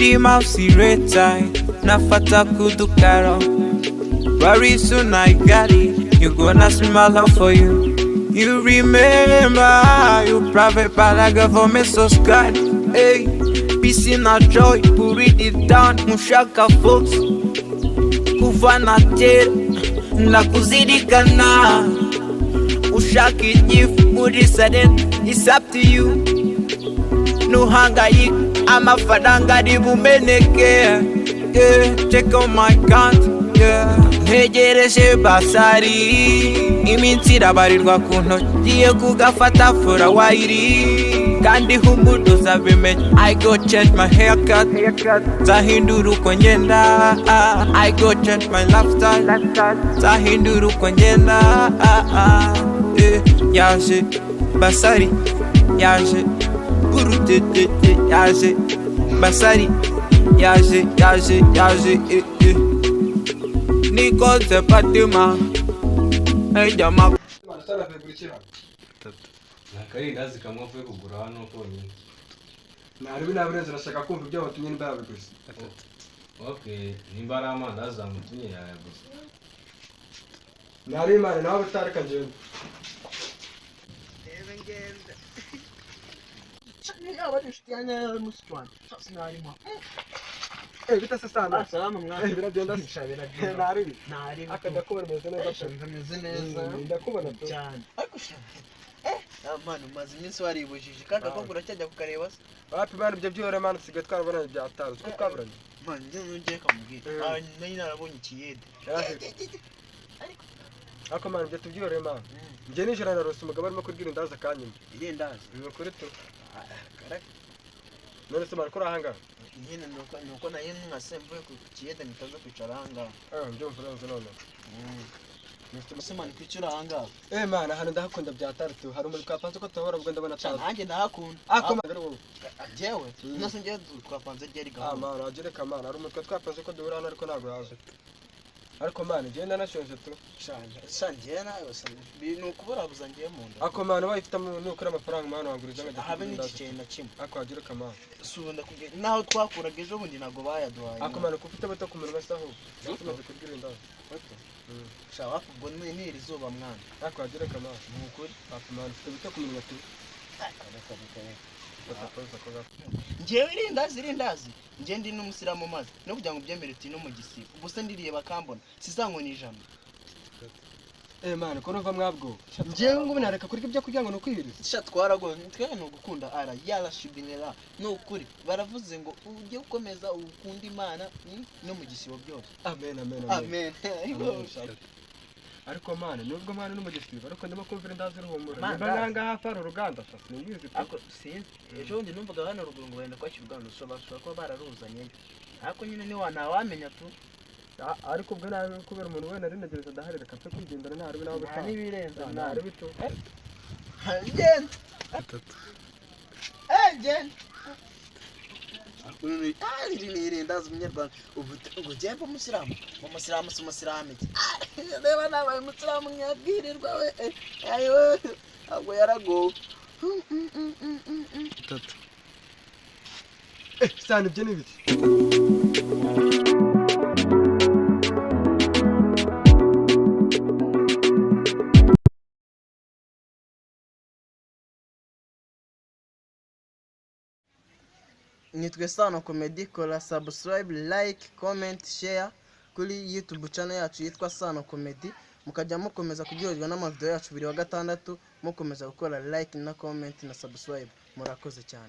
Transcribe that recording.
Ndi mouse red tie, nafata kudukaro. Very soon I got it, you gonna see my love for you. You remember, you private balaga for me so scared. Hey, peace in our joy, put it down, mushaka folks. Kuva na tera, nakuzirikana. Ushaka igifu muri sudden, it's up to you. Nuhangayika, amafaranga ari bumeneke. Yeah, check on my count, yeah. Ntegereje basari, iminsi irabarirwa ku ntoki. Ngiye kugafata for a while, kandi humura uzabimenya. I go change my haircut, nzahindura uko ngenda. I go change my lifestyle, nzahindura uko ngenda. Eh, yaje basari, yaje burutete, yaje basari, yaje yaje yaje eh, eh. Nikoze Fatima, hey jama. Nakarindazi kamwe avuye kugura hano konyine. Naribi nabirenze, nashaka kumva ibyo batumye nimba yabiguze. Okay, nimba ari amandazi amutumye yayaguze. Naribi mani nawe utareka ngende. Yaba ari inshuti yanjye yari mushiki wanjye sinarimo. Eh, bita se sana. Salama mwana. Eh, biragenda se. Sha biragenda. Naribi. Naribi. Aka ndakubona umeze neza pe. Nkameze neza. Ndakubona pe. Cyane. Ariko sha mwana umaze iminsi waribujije kandi akobwa uracyajya kukareba se? Wapi mani, ibyo byihore mani, usigaye twarabonanye byataruze uko twaburanye. Mwana njye nongeye kamubwira. Ah, nari narabonye ikiyede. Ariko ariko mani ibyo tubyihore mani. Njye nijoro narose umugabo arimo kurya irindazi akanyima. Irindazi. Ni ukuri tu. None se mani ko uri ahangaha? Nyine nuko nayo mwase mvuye ku kiyede mpitaza kwicara ahangaha. Eh, ndumva urenze none. Ese mani kuki uri ahangaha? Eh mani, ahantu ndahakunda byataruze tu. Hari umuntu twapanze ko tuhora ubwo ndabona Sha atazi. nanjye ndahakunda. Ako mani ari wowe. Njyewe nase njyewe twapanze ryari Ah gahunda. mani, wagira reka mani, hari umutwe twapanze ko duhura hano ariko ntabwo yaje. Ariko mani, njyewe ndanashonje tu. Sha njyewe nawe sa ni ukuburabuza ngiye mu nda. Ako mani ubaye ufite nukuri amafaranga mani wanguriza nkajya Habe kugura indazi. n'igiceri na kimwe. Ako wagira reka mani. Si ubu ndakubwiye naho twakuraga ejo bundi ntabwo bayaduhaye. Ako mani ko ufite buto ku munwa se ahubwo. Tumaze kurya irindazi. Sha wapi ubwo ni iri zuba mwana. Ako wagira reka mani. Ni ukuri. Ako mani ufite buto ku munwa tu. Reka reka reka. Fata pause ako gako. Njyewe irindazi njye ndi n'umusilamu maze no kugira ngo ubyemere uti no mu gisibo ubwo se ndiriye bakambona sizankoni ijana. Eh mani, ko numva mwabwo. Njyewe ngubu nareka kurya ibyo kurya ngo ni ukwihiriza. Sha twaragowe twebwe ni ugukunda ara yarashibinera ni ukuri baravuze ngo ujye ukomeza ukunde Imana no mu gisibo byose. Amen amen amen. Amen. Ariko mani, nubwo mani no mu gisibo ariko ndimo kumva irindazi rihumura. Amandazi. Nimba nkanga hafi hari uruganda sha simbizi pe. Ariko sinzi ejo bundi numvaga hano ruguru ngo barenda kwakira uruganda bashobora kuba bararuzanyeyo ariko nyine ni ntawamenya tu. Ariko ubwo nawe kubera umuntu wenda arinegereza ndahari reka mfe kwigendera nta rubi nawe Nta butaha. n'ibirenze Nta rubi tu. Genda. Eh genda. Iri ni irindazi umunyarwanda ubu ngo njye mba umusilamu umusilamu si umusilamu iki? Reba nabaye umusilamu nkabwirirwa we ayiwe ntabwo yaragowe. Eh, sana ibyo ni ibiki? Nitwe Sano Comedy, kora subscribe, like, comment, share kuri YouTube channel yacu yitwa Sano Comedy, mukajya mukomeza kuryoherwa n'amavideo yacu buri wa gatandatu, mukomeza gukora like na comment na subscribe. Murakoze cyane.